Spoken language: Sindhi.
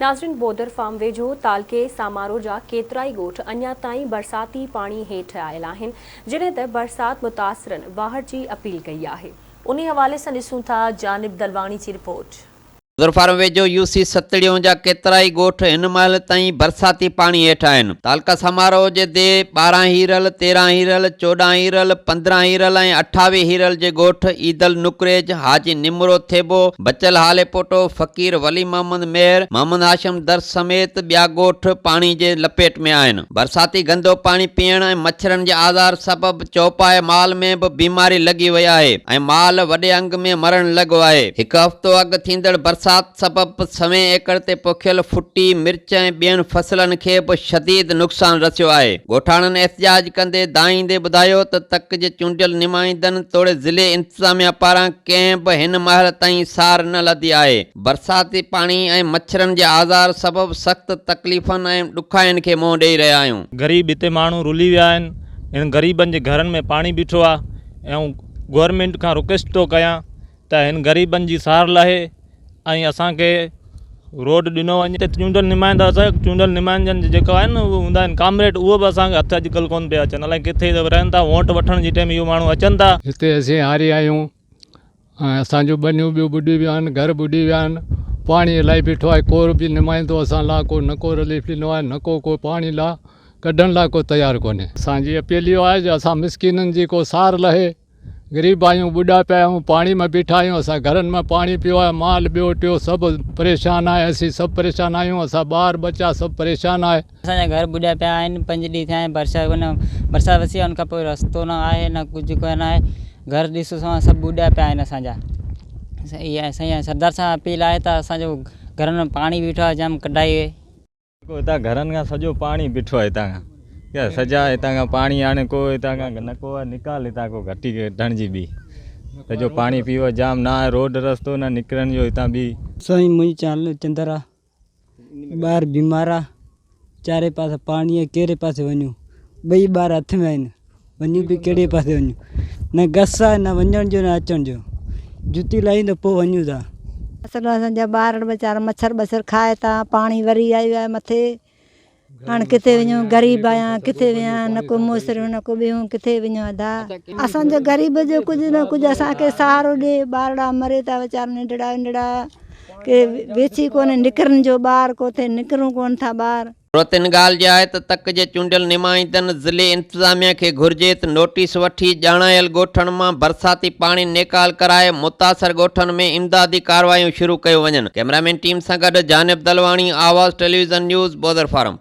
ناظرين بودر فارم ويجهو تعلقي سامارو جا ڪيترائي ڳوٺ اڃا تائين برساتي پاڻي هيٺ آيل آهن جڏهن ته برسات متاثرن واهر جي اپيل ڪئي آهي. انهي حوالي سان ڏسون ٿا جانب دلواڻي جي رپورٽ. بودر فارم ويجهو يو سي ستڙيون جا ڪيترائي ڳوٺ هن مهل تائين برساتي پاڻي هيٺ آهن. تعلقه سامارو جي ديهه 12 هيرل، 13 هيرل، 14 هيرل، 15 هيرل ۽ 28 هيرل جي ڳوٺ عيدل نڪريج، حاجي نمرو ٿيٻو، بچل هاليپوٽو، فقير ولي محمد مهر، محمد هاشم درس سميت ٻيا ڳوٺ پاڻي جي لپيٽ ۾ آهن. برساتي گندو پاڻي پيئڻ ۽ مڇرن جي آزار سبب چوپائي مال ۾ به بيماري لڳي وئي آهي ۽ مال وڏي انگ ۾ مرڻ لڳو آهي. هڪ هفتو اڳ ٿيندڙ برسات سبب سوين ايڪڙ تي پوکيل ڦٽي، مرچ ۽ ٻين فصلن کي به شديد نقصان رسيو آهي. ڳوٺاڻن احتجاج ڪندي دانهيندي ٻڌايو ته تڪ جي چونڊيل نمائندن توڙي ضلعي انتظاميا پاران ڪنهن به هن مهل تائين سار نه لڌي آهي. برساتي پاڻي ۽ مڇرن جي آزار سبب سخت تڪليفن ۽ ڏکاين کي منهن ڏئي رهيا آهيون. غريب هتي ماڻهو رلي ويا آهن هن غريبن جي گهرن ۾ پاڻي بيٺو آهي ۽ آئون گورنمينٽ کان رڪويسٽ ٿو ڪيان ته هن غريبن جي سار لهي ۽ اسان کي روڊ ڏنو وڃي ته چونڊيل نمائندا اسان چونڊيل نمائندن جا جيڪا آهن اهي هوندا آهن ڪامريڊ اهو به اسان کي هٿ اڄڪلهه ڪونه پيا اچن الائي ڪٿي رهن ٿا ووٽ وٺڻ جي ٽائيم اهو ماڻهو اچن ٿا. هتي اسين هاري آهيون ۽ اسان جون ٻنيون ٻيون ٻڏي ويون آهن گهر ٻڏي ويا آهن پاڻي الائي بيٺو آهي ڪو به نمائندو اسان لاء ڪو نه ڪو رليف ڏنو آهي نه ڪو ڪو پاڻي لاء ڪڍڻ لاء ڪو تيار ڪونهي. اسان جي اپيل اهو آهي جو اسان مسڪينن جي ڪو سار لهي. غريب آهيون ٻڏا پيا آهيون پاڻي ۾ بيٺا آهيون اسان گهرن ۾ پاڻي پيو آهي مال ٻيو ٽيو سڀ پريشان آهي اسين سڀ پريشان آهيون اسان ٻار ٻچا سڀ پريشان آهي. اسان جا گهر ٻڏيا پيا آهن پنج ڏينهن ٿيا آهن برسات ڪونه برسات وسي آهي ان کان پوء رستو نه آهي نه ڪجهه ڪونه آهي گهر ڏسو سو سڀ ٻڏيا پيا آهن اسان جا اها سردار سان اپيل آهي ته اسان جو گهرن ۾ پاڻي بيٺو آهي جام ڪڍائي. ڪو هتان گهرن کان سڄو پاڻي بيٺو آهي هتان کان ڪيا سجا هتان کان پاڻي هاڻي ڪو هتان کان نه ڪو آهي نڪال هتان ڪو گهٽي ڪڍڻ جي ٻي سڄو پاڻي پيو آهي جام نه آهي روڊ رستو نه نڪرڻ جو هتان ٻي. سائين منهنجو چانل چندر آ ٻار بيمار آ چاري پاسي پاڻي آ ڪهڙي پاسي وڃون ٻئي ٻار هٿ ۾ آهن وڃون به ڪهڙي پاسي وڃون نه گس آهي نه وڃڻ جو نه اچڻ جو جتي لاهيون ته پوء وڃون ٿا. اصل اسان جا ٻارڙ ويچارا مڇر ٻڇر کائي ٿا پاڻي وري آيو آهي مٿي هاڻ ڪٿي وڃون غريب آهيان ڪٿي وڃان نه ڪو موسريون نه ڪو ٻيون ڪٿي وڃون ادا اسان جو غريب جو ڪجهه نه ڪجهه اسان کي سهارو ڏي ٻارڙا مري ٿا ويچارا ننڍڙا ننڍڙا ڪي ويڇي ڪونهي نڪرن جو ٻار ڪوٿي نڪرون ڪونه ٿا ٻار. ضرورت ان ڳالهه جي آهي ته تڪ جي چونڊيل نمائندن ضلعي انتظاميا کي گهرجي ته نوٽيس وٺي ڄاڻايل ڳوٺن مان برساتي پاڻي نيڪال ڪرائي متاثر ڳوٺن ۾ امدادي ڪارروايون شروع ڪيون وڃن. ڪئميرامين ٽيم سان گڏ Janib Dalwani, Awaz television news, Bodar farm.